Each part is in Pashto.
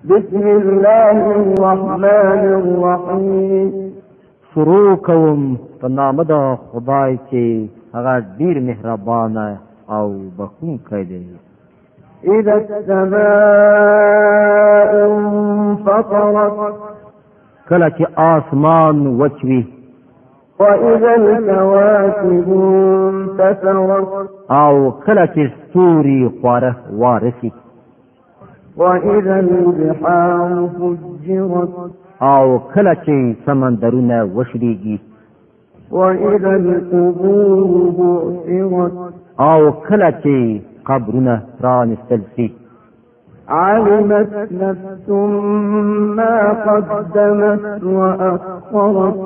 بسم الله الرحمن الرحیم. شروع کوم په نامه د خدای چې هغه ډیر مهربانه او بخښونکی دی. اذا السماء انفطرت. کله چې آسمان وچوي. وإذا الكواكب انتثرت. او کله چې ستوري خواره وارسي. وإذا البحار فجرت. او کله چې سمندرونه وشړېږي. وإذا القبور بعثرت. او کله چې قبرونه پرانیستل شي. علمت نفس ما قدمت وأخرت.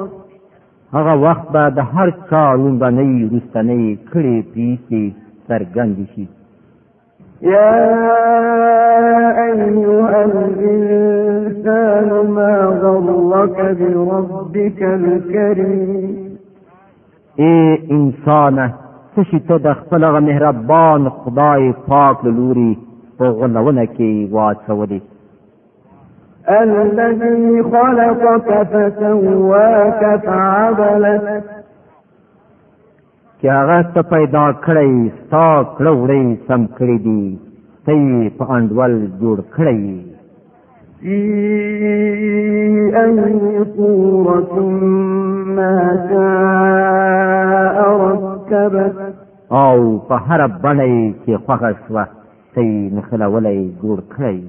هغه وخت به د هر چا لومړنۍ وروستنۍ کړې پېښې څرګندې شي. يا أيها الإنسان ما غرك بربك الكريم. ای انسانه، څه شي ته د خپل هغه مهربان خدای پاک له لوري په غولونه کې واچولې؟ الذي خلقك فسواك فعدلك. چې هغه ته پیدا کړی، ستا کړه وړی سم کړي دي، ته یې په انډول جوړ کړی. في أي صورة ما شاء ركبك. او په هره بڼه یې چې خوښه شوه ته یې نښلولی جوړ کړی.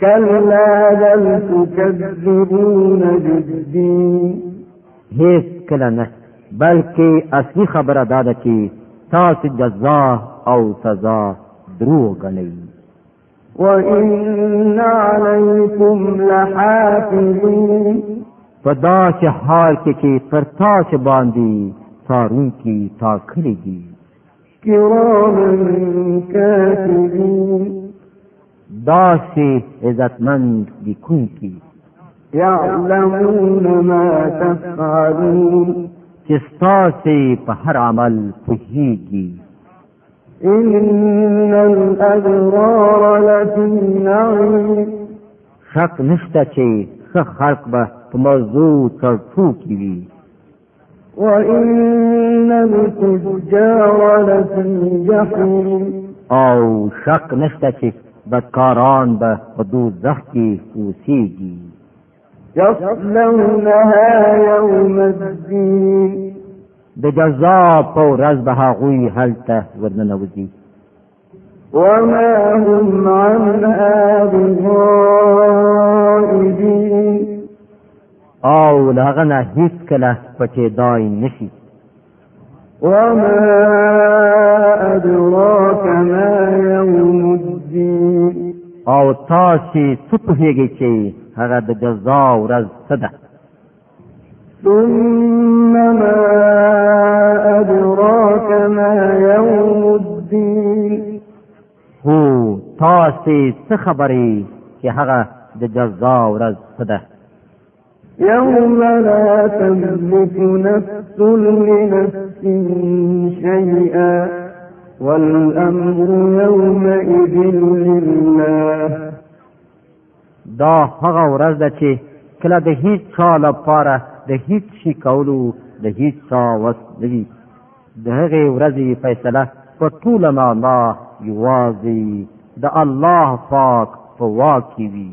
كلا بل تكذبون بالدين. هیڅ کله نه، بلکې اصلي خبره دا ده چې تاسو جزا او سزا دروغ ګڼئ. وإن عليكم لحافظين. په داسې حال کې چې پر تاسو باندې څارونکي ټاکلي دي. كراما كاتبين. داسې عزتمند لیکونکي. يعلمون ما تفعلون. چې ستاسې په هر عمل پوهیږي. إن الأبرار لفي نعيم. شک نشته چې ښه خلق به په موضوع چرتو کې وي. وإن الفجار لفي جحيم. او شک نشته چې بدکاران به په دوزخ کې اوسیږي. يصلونها يوم الدين. د جزا په ورځ به هغوی هلته ورننوځي. وما هم عنها بغائبين. او له هغه نه هیڅکله پټېدای نشي. وما أدراك ما يوم الدين. او تاسې څه پوهېږئ چې هغه د جزا ورځ څه ده؟ ثم ما أدراك ما يوم الدين. هو، تاسې څه خبرې چې هغه د جزا ورځ څه ده؟ يوم لا تملك نفس لنفس شيئا والأمر يومئذ لله. دا هغه ورځ ده چې کله د هیڅ چا لپاره د هیڅ شي کولو د هیڅ چا وس نه وي. د هغې ورځې فیصله په ټوله معنا یوازې د الله پاک په واک کې وي.